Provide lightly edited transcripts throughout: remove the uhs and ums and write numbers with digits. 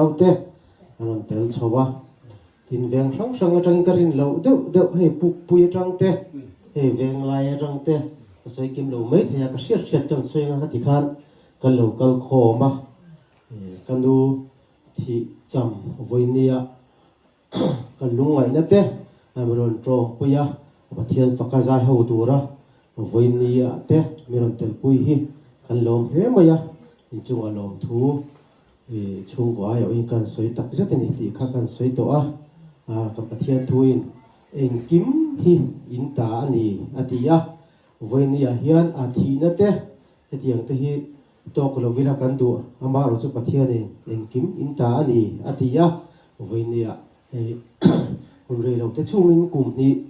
Naute a rawn tel chho a, tin veng hrang hrang atangin ka rin loh deuh deuh hei Pukpui atang te, hei Venglai atang te ka sawi kim lo mai thei a, ka hriat hriat kan sawi anga ka ti khan kan lo kal khawm a, ka nu thih cham vawinia Kan lungngaihna te mi rawn tawngpui a, Pathian faka zai ho tura vawinia te mi rawn telpui hi kan lawm hle mai a, inchunga lawmthu chhungkaw aiawhin kan sawi tak zet a ni tih kha kan sawi tawh a, kan Pathian thuin engkim hi in ta a ni a ti a, vawinia hian a thihna te hetiang te hi Tawk lo ila kan duh, amaherawh chu Pathianin engkim in ta a ni, a ti a. Vawinia hei hun rei lo te chhungin kum hnih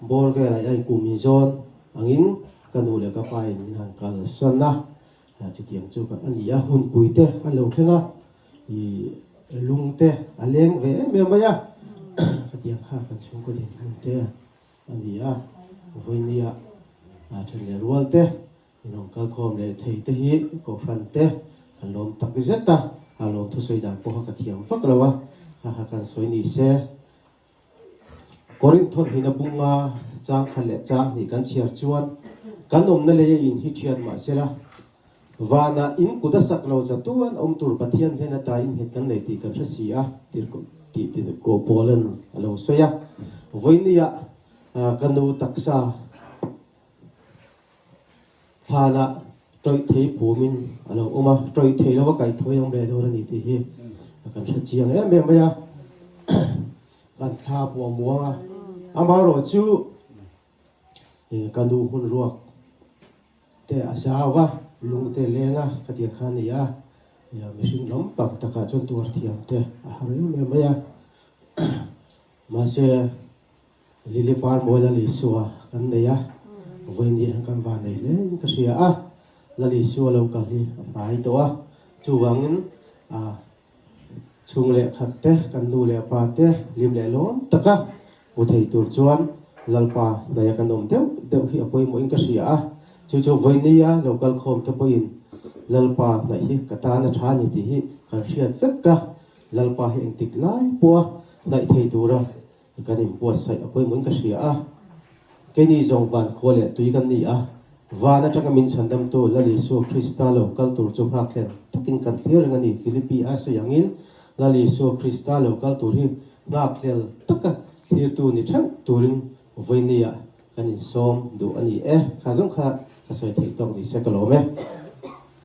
bawr velah hian kum inzawn angin ka nu leh ka pa in min han kalsan a, chutiang chu a ni a, hunpui te a lo thleng a, ih lung te a leng ve em em mai a, khatiang kha kan chhungkaw dinhmun te a ni a, vawinia then leh rual te Inawm kalkhawm leh thei te hi Kohhran te kan lawm tak zet a, a lawm thusawi dan pawh kha ka thiam vak lo a, kha kha kan sawi ni se. Korinth thawmhina bunga chang khat leh chang hnih kan chhiar chuan kan awmna lei a in hi thiat mah sela, vanah in kut a sak lo chatu an awm tur Pathian hnen ata innghet kan nei tih kan hre si a, tih Paula'n a lo sawi a. Vawinia ka nu taksa Thlanah tawih thei phumin a lo awm a, tawih thei lova kaih thawi awm leh dawn a ni tih hi kan hre chiang em em mai a, kan thla pawh a muang a, amaherawhchu ka nu hun ruak te a zau a, lung te leng a ka tih kha a ni a, mihring lam pak takah chuan tuar thiam te a har em em mai a, mahse. Lily par mawi Lal Isua kan nei a, vawiin hian kan van nei hle in ka hria a, Lal Isua lo kal hi a hnai tawh a, chuvangin chhung leh khat te, kan nu leh pa te hlim leh lawm taka hmu thei tur chuan Lalpa hnaia kan awm deuh deuh hi a pawimawh in ka hria a, chu chu vawinia lo kal khawm te pawhin Lalpa hnaih hi ka tan a tha a ni tih hi kan hriat vek a, Lalpa hi engtik lai pawha hnaih thei tura Kan inbuatsaih a pawimawhin ka hria a, keini zawng van khua leh tui kan ni a, van atanga min chhandamtu Lal Isua Krista lo kal tur chu nghakhlel takin kan thlir reng a ni. Philippi a sawi angin Lal Isua Krista lo kal tur hi nghakhlel taka thlirtu ni theuh turin vawinia kan insawm duh a ni e. Kha zawng kha ka sawi theih tawk ni se ka lawm e.